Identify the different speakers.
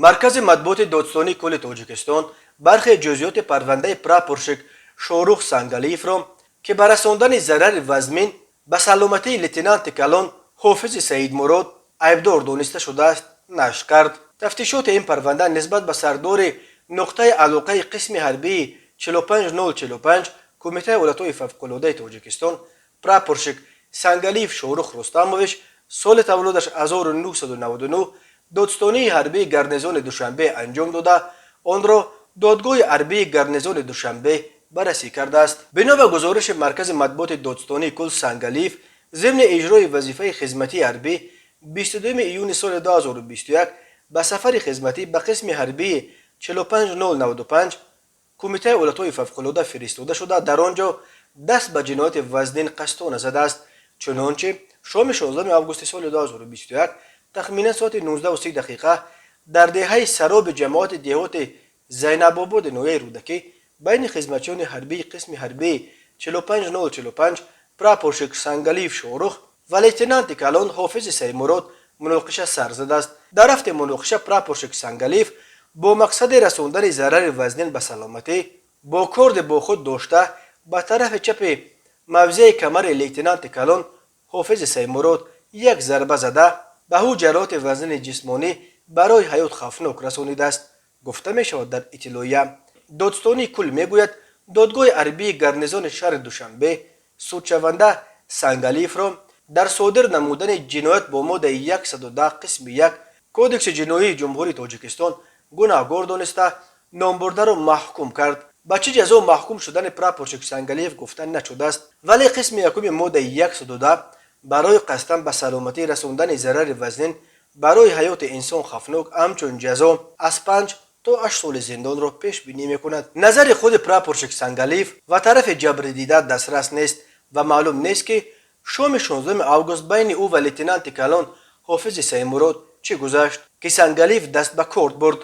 Speaker 1: Маркази матбуоти Додситонии кулли Тоҷикистон бархе ҷузъиёти парвандаи прапорщик Шорух Сангалиевро, ки ба расондани зарари вазмин ба саломатии лейтенанти калон Ҳофизи Саидмурод айбдор дониста шудааст, нашр кард. Тафтишоти ин парванда нисбат ба сардори нуқтаи алоқаи қисми ҳарбии 45045 Кумитаи ҳолатҳои фавқулодаи Тоҷикистон прапорщик Сангалиев Шорух Рустамович, соли таваллудаш 1999, Додситонии ҳарбии гарнизони Душанбе анҷом дода, онро Додгоҳи ҳарбии гарнизони Душанбе баррасӣ кардааст. Бино ба гузориши маркази матбуоти Додситонии кул, Сангалиев зимни иҷрои вазифаи хизматии ҳарбӣ 22 июни соли 2021 ба сафари хизматӣ ба қисми ҳарбии 45095 Кумитаи ҳолатҳои фавқулода фиристода шуда, дар он ҷо даст ба ҷинояти вазнин қасдона задааст. Чунончи, шоми 16 августи соли 2021 тахминан соати 19:30 дақиқа дар деҳаи Сароби ҷамоати деҳоти Зайнабободи ноҳияи Рӯдакӣ байни хизматчиёни ҳарбии қисми ҳарбии 45045 прапорщик Сангалиев Шорух ва лейтенанти калон Ҳофизи Саидмурод муноқиша сар задааст. Дар рафти муноқиша прапорщик Сангалиев бо мақсади расондани зарари вазнин ба саломатӣ бо корди бо худ дошта ба тарафи чапи мавзеи камари лейтенанти калон Ҳофизи Саидмурод як зарба зада, ба ӯ ҷароҳати вазнини ҷисмонӣ барои ҳаёт хавфнок расонидааст, гуфта мешавад дар иттилоия. Додситонии кул мегӯяд, Додгоҳи ҳарбии гарнизони шаҳри Душанбе судшаванда Сангалиевро дар содир намудани ҷиноят бо моддаи 110 қисми 1 Кодекси ҷиноии Ҷумҳурии Тоҷикистон гунаҳгор дониста, номбурдаро маҳкум кард. Ба чӣ ҷазо маҳкум шудани прапорщик Сангалиев гуфта нашудааст, вале қисми якуми моддаи 110 барои қасдан ба саломатӣ расондани зарари вазнин барои ҳаёти инсон хавфнок ҳамчун ҷазо аз 5 то 8 соли зиндонро пешбинӣ мекунад. Назари худи прапорщик Сангалиев ва тарафи ҷабрдида дастрас нест ва маълум нест, ки шоми 16 август байни ӯ ва лейтенанти калон Ҳофизи Саидмурод чӣ гузашт, ки Сангалиев даст ба корд бурд.